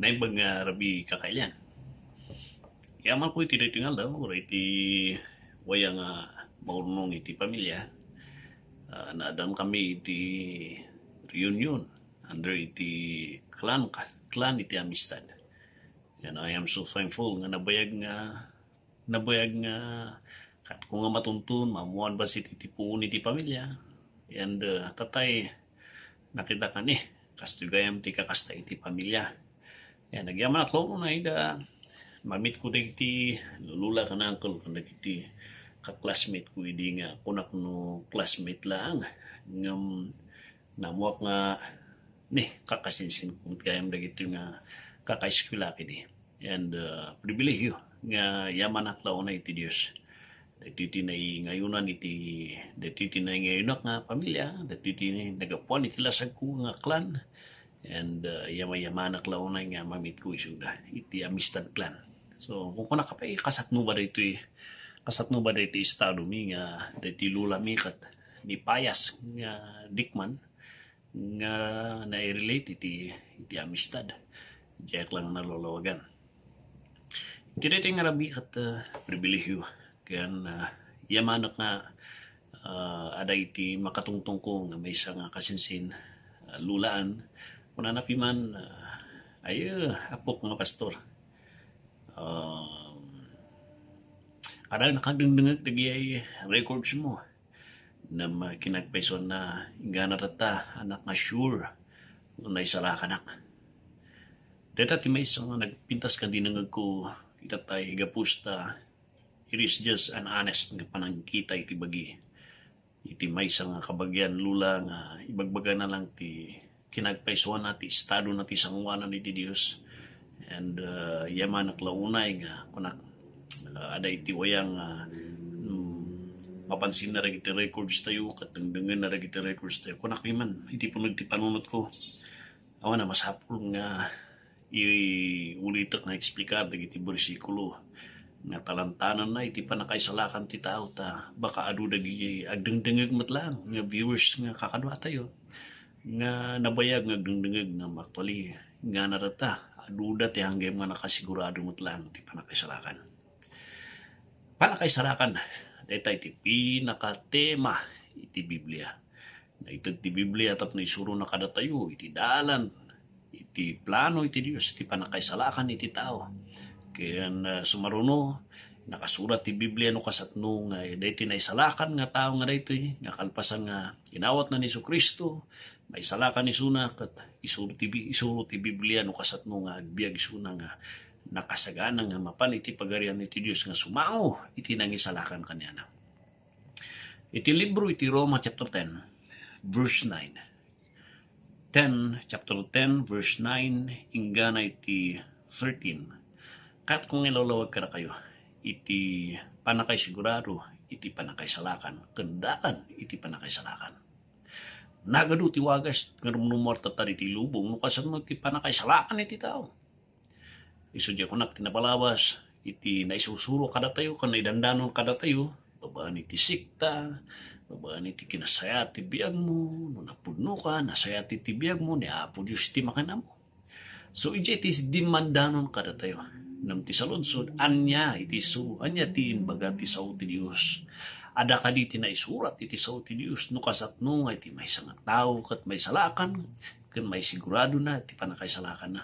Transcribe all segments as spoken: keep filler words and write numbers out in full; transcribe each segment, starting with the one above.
Naimbag nga rabii, kakailian. Yamanko iti daytoy nga aldaw, iti waya nga maurnong iti pamilya. Ah, naaddankami iti reunion under iti clan, clan iti Amistad. And I am so thankful nga nabayag nga, nabayag nga katko nga matunton, maammoan bassit iti puon iti pamilya. And, uh, tatay, nakitak nga, eh, kastoy gayam ti kakasta iti pamilya. And agyamanak laeng unay da, mamitko dagiti lulula ken uncle ken dagiti ka-classmate ko idi nga kunak no classmate laeng. Ngem naammoak nga, ni, kakasinsin ko gayam dagiti nga kakaeskuela idi. And, uh, pribilehiyo nga yamanak laeng unay iti Dios. Dagiti naingayonan iti, dagiti naingayonak nga pamilya, dagiti nagapuan iti lasagko nga clan. And, uh, yama-yamanak laeng unay nga mamitko isuda iti Amistad clan. So, kunkunak pay, kasatno ba daytoy, kasatno ba daytoy estado mi nga dagiti lula mi ket ni Payas nga Dickman nga nairelate iti, iti Amistad. Diak lang nalalawagan. Iti daytoy nga rabii ket, ah, pribilehiyo ken, ah, yamanak nga, ah, adda iti makatungtong ko nga maysa nga kasinsin, ah, lulaan. Kunana piman, ah, "Ay, apok nga pastor, um, kada nakadengdengek dagiti records mo, ngem, ah, kinagpaysuanna, inggana tatta, anak, nga sure no naisalakanak." Dayta ti maysa nga nagpintas ken dinengngegko ita tay gapu ta it is just an honest nga panangkita iti bagi iti maysa nga kabagian lula nga ibagbagana lang ti kinagpaysuanna ti estadona ti sangoanan iti Dios. And, uh, yamanak la unay nga kunak, uh, adda iti wayang, uh, mm, mapansinna dagiti records tayo, ket dengdengenna dagiti records tayo. Kunak piman, iti punod ti panunotko, awan a masapul nga iulitek nga eksplikar dagiti bersikulo nga talantananna iti pannakaisalakan ti tao, ta baka adu dagiti agdengdengeg met laeng nga viewers nga kakaduatayo nga nabayag nga agdengdengeg nga actually inggana tatta, aduda ti anggem nga nakasigurado met laeng ti pannakaisalakan. Pannakaisalakan, dayta iti pinakatema iti Biblia. Naited ti Biblia tapno isurona kadatayo iti dalan, iti plano iti Dios, ti pannakaisalakan iti tao. Ken, ah, sumaruno, nakasurat ti Biblia no kasatno nga daytoy naisalakan nga tao nga daytoy, nga kalpasan nga inawatna ni Jesu-Cristo, maisalakan isuna, ket isuro ti Bi-, isuro ti Biblia no kasatno nga agbiag isuna nga nakasagana nga mapan iti Pagarian iti Dios nga sumango iti nangisalakan kaniana. Iti libro iti Roma chapter ten, verse nine. Ten, chapter ten, verse nine, inggana iti thirteen. Ket kung ilawlawag kadakayo iti pannakaisigurado iti pannakaisalakan, ken dalan iti pannakaisalakan. Nagadu ti wagas nga rumrumuar tatta iti lubong no kasano ti pannakaisalakan iti tao. Isu diay kunak ti napalabas iti naisusuro kadatayo ken naidandanon kadatayo, babaen iti sekta, babaen iti kinasayaat ti biagmo, no napudnoka, nasayaat ti biagmo, ni Apo Dios ti makanamo. So, idiay ti dimandanon kadatayo. Ngem ti saludsod, ania iti su-, ania ti imbaga ti sao ti Dios? Adda kadi ti naisurat iti sao ti Dios? No kasatno nga iti maysa nga tao ket maisalakan, ken maisiguradona ti pannakaisalakanna.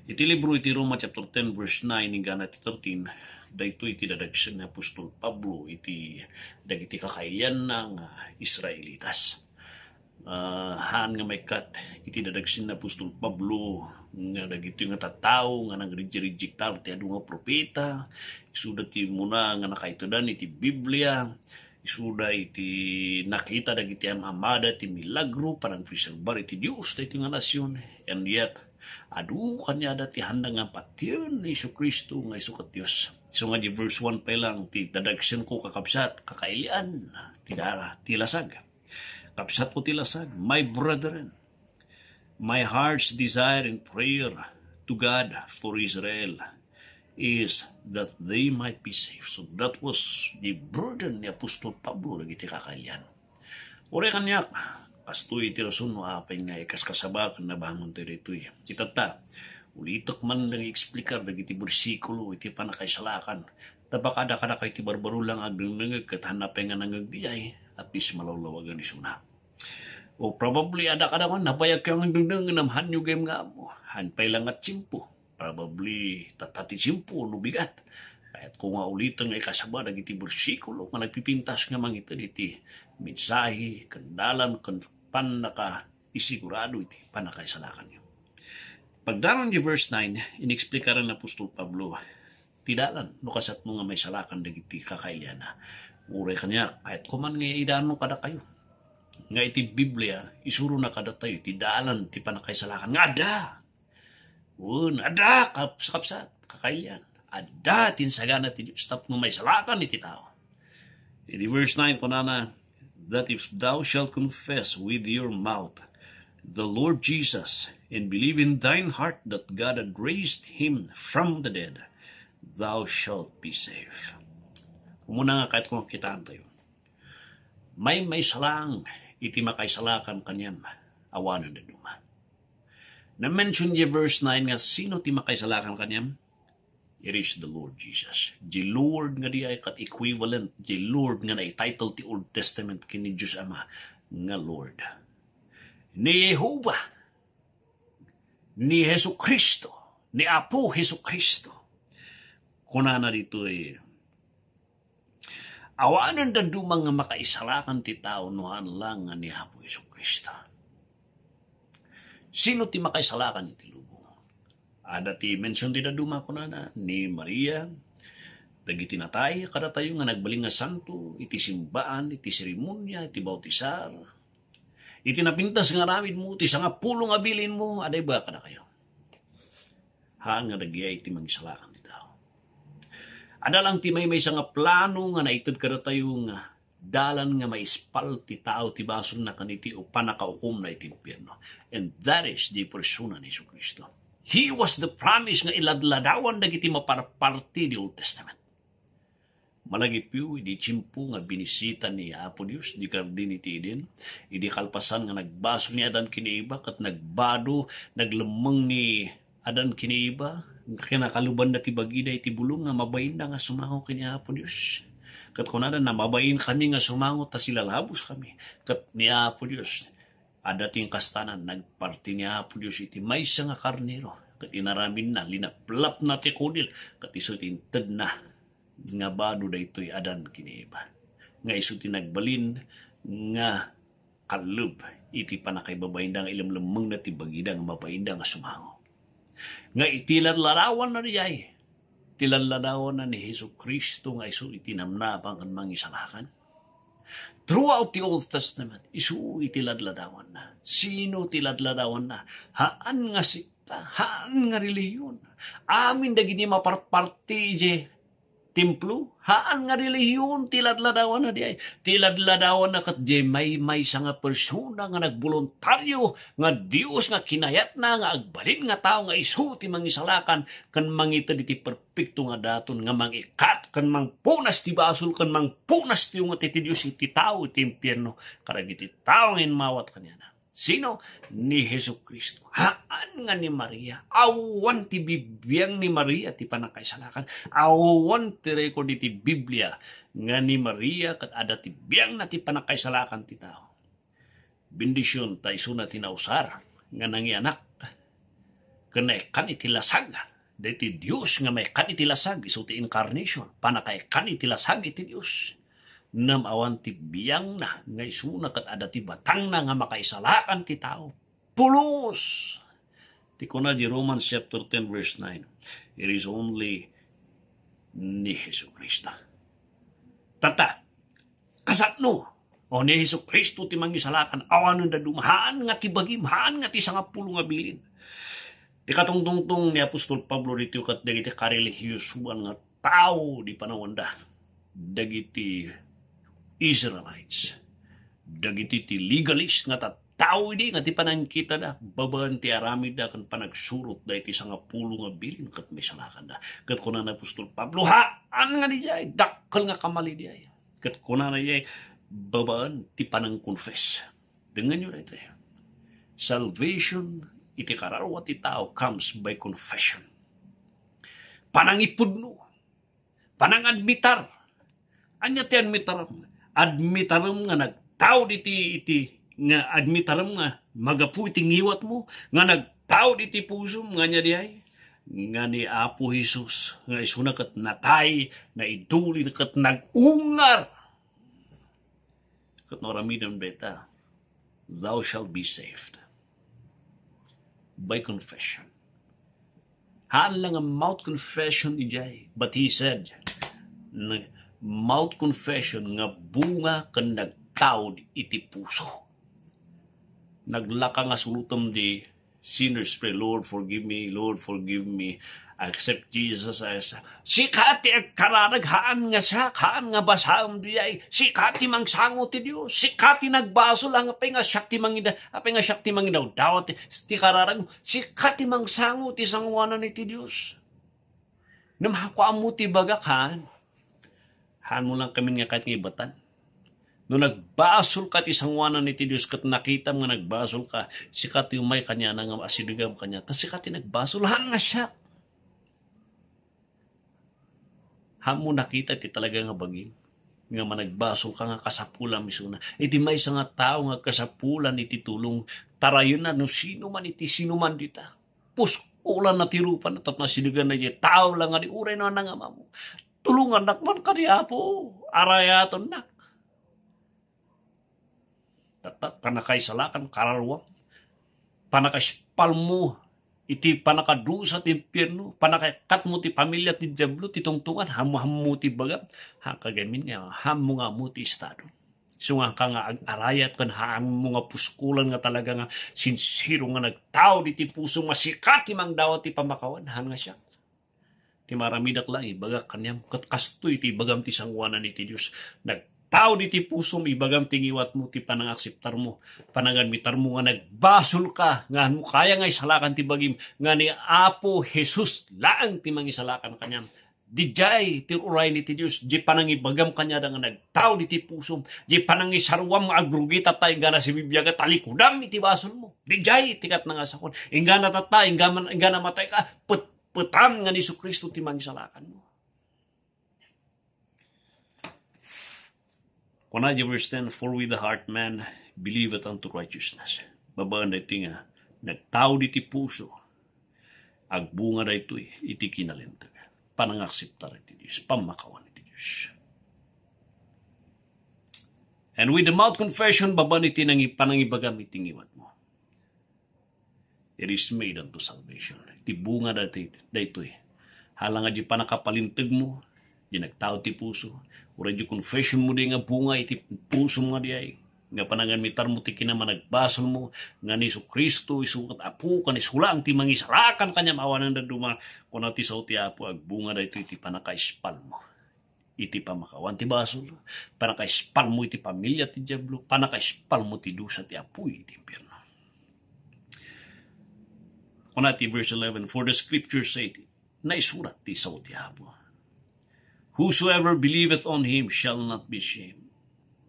Iti libro iti Roma chapter ten, verse nine, inggana ti thirteen, daytoy ti dadagsen ni Apostol Pablo iti dagiti kakailianna nga Israelitas. Ah, haan nga maikkat iti dadagsen ni Apostol Pablo nga dagitoy nga tattao nga nagrijirejektar ti adu nga propeta, isuda ti umuna nga nakaitedan iti Biblia, isuda iti nakita dagiti am-amada ti milagro, panangpreserbar iti Dios daytoy nga nasion, and yet, adu kaniada ti handang nga patien ni Jesu-Cristo nga isu ket Dios. Isu nga di verse one pay lang ti dadagsenko, kakabsat, kakailian, ti dara, ti lasag. Kabsatko ti lasag, my brethren, my heart's desire and prayer to God for Israel is that they might be saved. So that was the burden ni Apostol Pablo dagiti kakailian. Uray kaniak, kastoy ti rason no apay nga ikaskasaba ken nabangon ti daytoy. Itatta, Ulitek man nga i-explicar dagiti bersikulo iti pannakaisalakan. Ta baka adda kadakayo ti barbaro lang nga agdengdengngeg ket haanna pay nga nangngeg diay, at least malawlawagan isuna. O probably, adda kadakayo, nabayagkayo nga agdengdengngeg ngem haanyo gayam nga ammo. Haan pay lang nga tiempo. Probably, tatta ti tiempo no bigat. Kayatko nga uliten nga ikasaba dagiti bersikulo nga nagpipintas nga mangited iti mensahe ken dalan ken pannakaisigurado iti pannakaisalakanyo. Pagdaron di verse nine, inexplikaran ni apostol Pablo ti dalan no kasatmo nga maisalakan dagiti kakailianna. Uray kaniak, kayatko man nga idanon kadakayo nga iti Biblia, isurona kadatayo ti dalan ti pannakaisalakan nga adda. Wen, adda, kap-, kakabsat, kakailian. Adda ti insagana ti Dios tapno maisalakan iti tao. Iti verse nine, kunana, "That if thou shalt confess with your mouth the Lord Jesus, and believe in thine heart that God had raised him from the dead, thou shalt be saved." Umuna nga, kayatko nga kitaentayo, maymaysa lang iti makaisalakan kaniam, awanen dadduma. Na-mention di verse nine nga sino ti makaisalakan kaniam? It is the Lord Jesus. Di Lord nga diay ket equivalent di Lord nga naititle ti Old Testament ken ni Dios Ama nga Lord. Ni Jehovah, ni Jesu-Cristo, ni Apo Jesu-Cristo. Kunana ditoy, awanen dadduma nga makaisalakan ti tao no haan lang nga ni Apo Jesu-Cristo. Sino ti makaisalakan iti lubong? Adda ti mention ti dadduma, kunana, ni Maria, dagiti natay kadatayo nga nagbalin nga santo, iti simbaan, iti seremonia, iti bautisar, iti napintas nga aramidmo, iti sangapulo nga bilinmo, adda ibaga kadakayo. Haan nga dagidiay ti mangisalakan ti tao. Adda lang ti maymaysa nga plano nga naited kadatayo nga dalan nga maispal ti tao ti basolna ken iti pannakaukomna iti impierno. And that is the persona ni Jesu-Cristo. He was the promise nga iladladawan dagiti maparparti di Old Testament. Malagipyo idi tiempo nga binisita ni Apo Dios di Hardin iti Eden, idi kalpasan nga nagbasol ni Adan ken ni Eva ket nagbado, naglemmeng ni Adan ken ni Eva, kinakalubanda ti bagida iti bulong nga mabainda nga sumango ken ni Apo Dios. Ket kunada, "Mabain kami nga sumango ta silalaboskami." Ket ni Apo Dios, adda ti inkastanan, nagparti ni Apo Dios iti maysa nga karnero, ket inaramidna, linaplapna ti kudil, ket isu ti intedna nga bado daytoy Adan ken ni Eva, nga isu ti nagbalin nga kalleb iti pannakaibabainda nga ilemlemmengna ti bagida nga mabainda nga sumango. Nga iti ladladawanna diay, ti ladladawanna ni Jesu-Cristo nga isu iti namnama ken mangisalakan. Throughout the Old Testament, isu iti ladladawanna. Sino ti ladladawanna? Haan nga sekta, haan nga relihiyon. Amin dagiti maparparti idiay templo, haan nga relihiyon ti ladladawanna diay. Ti ladladawanna ket diay maymaysa nga persona nga nagboluntario nga Dios nga kinayatna nga agbalin nga tao nga isu ti mangisalakan ken mangited iti perpekto nga daton nga mangikat ken mangpunas ti basol ken mangpunas ti unget iti Dios iti tao iti impierno kadagiti tao nga immawat kaniana. Sino? Ni Jesu-Cristo. Haan nga ni Maria. Awan ti bibiang ni Maria ti pannakaisalakan. Awan ti record iti Biblia nga ni Maria ket adda ti biangna ti pannakaisalakan ti tao. Bendision ta isuna ti nausar nga nangianak ken naikkan iti lasag. Daytoy Dios nga maikkan iti lasag, isu ti incarnation, pannakaikkan iti lasag iti Dios. Ngem awan ti biangna nga isuna ket adda ti batangna nga makaisalakan ti tao. Pulos! Ti kuna di Romans chapter ten verse nine, it is only ni Jesu-Cristo. Tatta, kasatno, o ni Jesu-Cristo ti mangisalakan, awanen dadduma, haan nga ti bagim, haan nga ti sangapulo nga bilin. Ti katungtungtong ni Apostol Pablo ditoy ket dagiti karelihiyosoan nga tao di panawanda, dagiti Israelites, dagiti ti legalist nga tattao idi nga ti panangkitada, babaen ti aramidda ken panagsurotda iti sangapulo nga bilin ket maisalakanda. Ket kuna ni Apostol Pablo, haan nga diay, dakkel nga kamali diay. Ket kunana diay, babaen ti panangconfess. Dengnganyo daytoy. Salvation iti kararua ti tao comes by confession. Panangipudno, panangadmitar. Ania ti admitarem? Admitarem nga nagtaud iti, iti, nga admitarem nga magapu iti ngiwatmo, nga nagtaud iti pusom, nga ania diay? Nga ni Apo Jesus, nga isuna ket natay, naiduli ket nag-ungar. Ket no aramidem dayta, thou shalt be saved. By confession. Haan la nga mouth confession idiay. But he said, n-, mouth confession nga bunga ken nagtaud iti puso. Naglaka nga surotem di sinners pray, "Lord, forgive me. Lord, forgive me. I accept Jesus as," sika ti agkararag, haan nga siak, haan nga basaem diay. Sika ti mangsango ti Dios. Sika ti nagbasol, apay nga siak ti mangida-, apay nga siak ti mangidawdaw ti, ti kararag. Sika ti mangsango ti sangoanan iti Dios. Ngem haan ko ammo ti bagak, haan. Haan mo lang kami nga kayat nga ibatan. No nagbasol ka ti sangoanan iti Dios ket nakitam nga nagbasol ka, sika ti umay kaniana nga asidegam kaniana. Ta sika ti nagbasol, haan nga siak. Haan mo nakita ti talaga nga bagim nga managbasol ka nga kasapulam isuna. Iti maysa nga tao nga kasapulan iti tulong, tarayena no sino man iti sino man dita. Puskolanna ti rupana tapno asideganna iti tao la nga di uray no nangamamu. Tulongannak man kadi Apo, arayatonnak. Tatta, panakaisalakan, kararuam. Panakaispalmo iti panakadusa ti impierno, panakaikatmo ti pamilia ti Diablo, ti tungtungan, hammo-hammo ti bagam, haan ka gamin nga, hammo nga ammo ti estado. Isu nga ka nga ag-arayat ken haanmo nga puskolan nga talaga nga sinsero nga nagtaud iti puso nga sika ti mangdawat ti pammakawan, haan nga siak. Ti maramidak lang, ibagak kaniam, ket kastoy ti ibagam ti sangoanan iti Dios. Nagtaud iti pusom, ibagam ti ngiwatmo, ti panangakseptarmo, panangadmitarmo nga nagbasol ka, nga no kaya nga isalakan ti bagim, nga ni Apo Jesus laeng ti mangisalakan kaniam. Didiay ti uray ni ti Dios, di panangibagam kaniada nga nagtaud iti pusom, di panangisaruam nga agrugita ta inggana sibibiaga, talikudam iti basolmo. Didiay ti katna nga sakon. Inggana tatta, inggana, inggana matay ka, petpetam nga ni Jesu-Cristo ti mangisalakanmo. Kuna di verse ten, "For with the heart man believeth unto righteousness." Babaen daytoy nga nagtaud iti puso, agbunga daytoy iti kinalinteg. Panangakseptar iti Dios, pammakawan iti Dios. And with the mouth confession, babaen iti nangi-, panangibagam iti ngiwatmo. It is made unto salvation. Iti bunga daytoy, daytoy. Hala nga di panakapalintegmo, di nagtaud ti puso, uray di confession mo di nga bunga iti puso mo nga diay, nga panangadmitar mo ti kinamanagbasolmo, nga ni Jesu-Cristo, isu ket Apo, ken isu laeng ti mangisalakan kaniam awanen dadduma, kuna ti sao ti Apo, agbunga daytoy ti panakaispalmo iti pammakawan ti basol, panakaispalmo iti pamilia ti Diablo, panakaispalmo ti dusa ti apuy iti impierno. Kuna ti verse eleven, "For the scripture saith," naisurat ti sao ti Apo, "Whosoever believeth on him shall not be ashamed."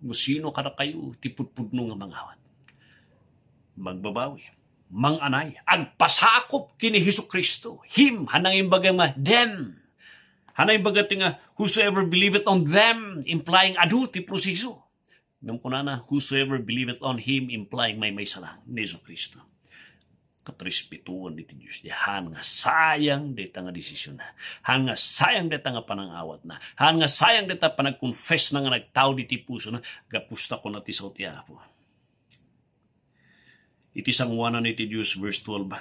No sino kadakayo ti pudpudno nga mangawat, magbabawi, manganay, agpasakop ken ni Jesu-Cristo. Him, haan nga imbaga nga them. Haan nga imbaga ti nga, "Whosoever believeth on them," implying adu ti proseso. Ngem kunana, "Whosoever believeth on him," implying maymaysa laeng ni Jesu-Cristo. Ket respetoen iti Dios di haan nga sayang dayta nga desisionna. Haan nga sayang dayta nga panangawatna. Haan nga sayang dayta panagkonfesna nga nagtaud iti pusona. Gapusta kuna ti sao ti Apo. Iti sangoanan iti Dios, verse twelve,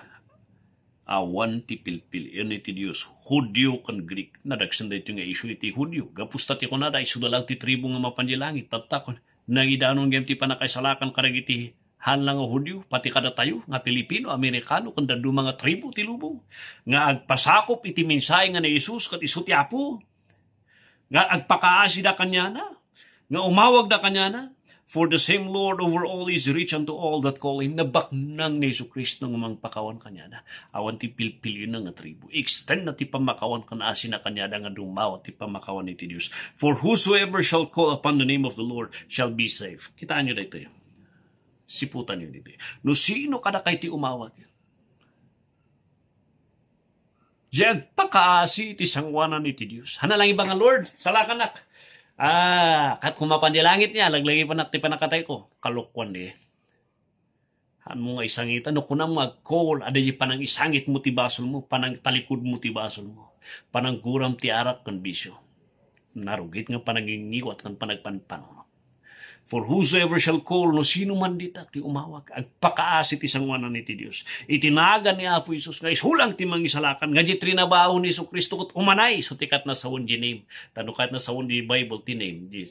awan ti pilpil-en iti Dios, Judio ken Greek. Nadagsen daytoy nga isu iti Judio. Gapusta ti kunada, isuda laeng ti tribu nga mapan di langit. Tatta, nangidanon gayam ti panakaisalakan kadagiti haan la nga Judio, pati kadatayo nga Pilipino, Amerikano, ken dadduma nga tribu ti lubong, nga agpasakop iti mensahe nga ni Jesus ket isu ti Apo, nga agpakaasida kaniana, nga umawagda kaniana. For the same Lord over all is rich unto all that call him. Nabaknang ni Jesu-Cristo nga mangpakawan kaniana. Awan ti pilpilina nga tribu. Extend na ti pammakawan ken asina kaniada nga dumawat ti pammakawan iti Dios. "For whosoever shall call upon the name of the Lord shall be saved." Kitaenyo daytoy. Siputanyo ditoy. No sino kadakay ti umawag, Diay agpakaasi ti sangoanan iti Dios. Hana lang iba nga, "Lord, salakanak. Ah, kat kumapan di langit niya, laglagipanak ti panakatayko." Kalokuan di. Hanmo nga isangitan, no kunam nga agkol, adda di panangisangitmo ti basolmo, panangtalikudmo ti basolmo, panangguram ti arak ken bisio. Narugit nga panangingiwat ken panagpanpanunot. For whosoever shall call, no sino man dita ti umawag, agpakaasi ti sangoanan iti Dios. Iti nagan ni Apo Jesus nga isulang ti mangisalakan, nga di trinabaho ni Jesu-Cristo ket umanay, so ti kat nasawen di name. Ta no kat nasawen di Bible ti name, di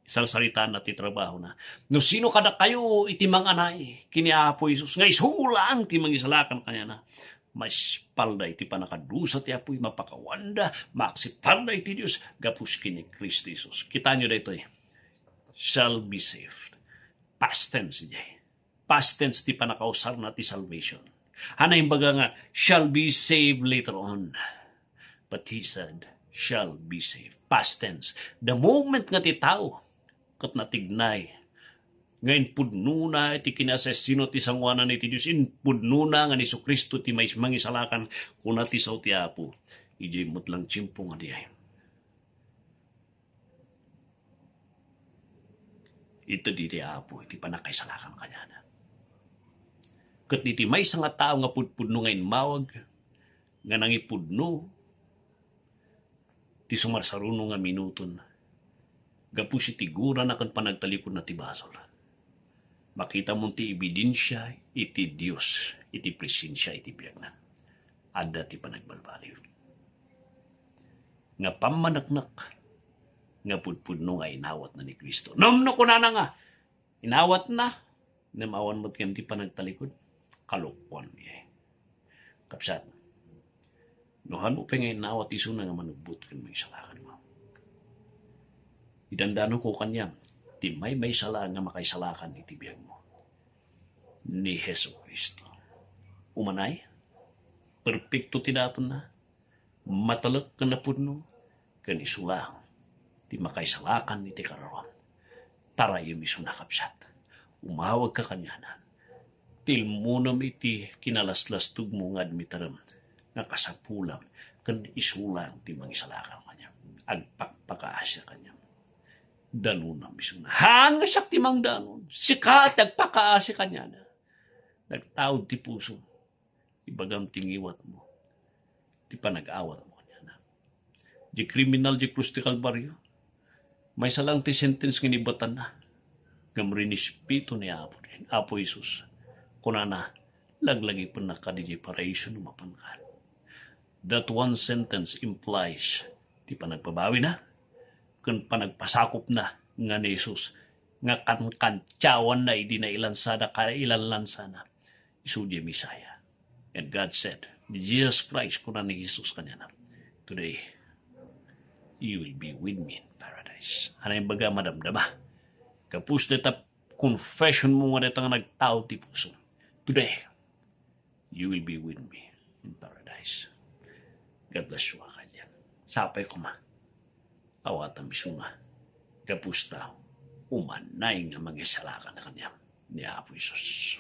sarsaritaanna ti trabahona. No sino kadakayo iti manganay ken ni Apo Jesus nga isulang ti mangisalakan kaniana, maispalda iti panakadusa ti Apo, mapakawanda, maakseptarda iti Dios gapu ken ni Cristo Jesus. Kitaenyo daytoy, "Shall be saved." Past tense diay. Past tense ti panakausarna ti salvation. Hana imbaga nga, "Shall be saved later on." But he said, "Shall be saved." Past tense. The moment nga ti tao ket natignay nga impudnona iti kinaasesino ti sangoanan iti Dios, impudnona nga ni Jesu-Cristo ti mais-, mangisalakan, kuna ti sao ti Apo, idiay met lang tiempo nga diay, iteddi ti Apo iti panakaisalakan kaniana. Ket iti maysa nga tao nga pudpudno nga immawag, nga nangipudno ti sumarsaruno nga minuton, gapu iti gurana ken panagtalikodna ti basol, makitamon ti ebidensia iti Dios iti presensia iti biagna. Adda ti panagbalbaliw nga pammaneknek nga pudpudno nga inawatna ni Cristo. Ngem no kunana nga inawatna, ngem awan met ngem ti panagtalikod, kalokuan diay. Kabsat, no hanmo pay nga inawat, isuna nga manubbot ken mangisalakanmo. Idandanonko kaniam ti maymaysa laeng nga makaisalakan iti biagmo, ni Jesu-Cristo. Umanay, perpekto ti datonna, matalek ken napudno, ken isu laeng ti makaisalakan iti kararuam. Tarayem isuna, kabsat. Umawagka kaniana. Tilmonem iti kinalaslastogmo nga admitarem nga kasapulam ken isu laeng ti mangisalakan kaniam. Agpakpakaasi kaniam. Danonam isuna. Haan nga siak ti mangdanon. Sika ti agpakaasi kaniana. Nagtaud ti pusom. Ibagam ti ngiwatmo, ti panag-awatmo kaniana. Di kriminal di Cruz de Calvario, maysa lang ti sentence nga inibatanna, ngem rinispeto ni Apo, Apo Jesus. Kunana, "Laglagipennak kadi di paraiso no mapanka." That one sentence implies ti panagpabawina ken panagpasakopna nga ni Jesus nga kankantyawanna idi nailansada, kailanlansana. Isu diay Messiah. And God said, ni Jesus Christ, kuna ni Jesus kaniana, "Today, you will be with me in paradise." Haan nga imbaga, madamdama. Gapu dayta confession mo nga dayta nga nagtaud ti puso. "Today, you will be with me in paradise." God bless you, kanian. Sapay koma. Awatam isuna. Gapu ta, umanay nga mangisalakan kaniam ni Apo Jesus.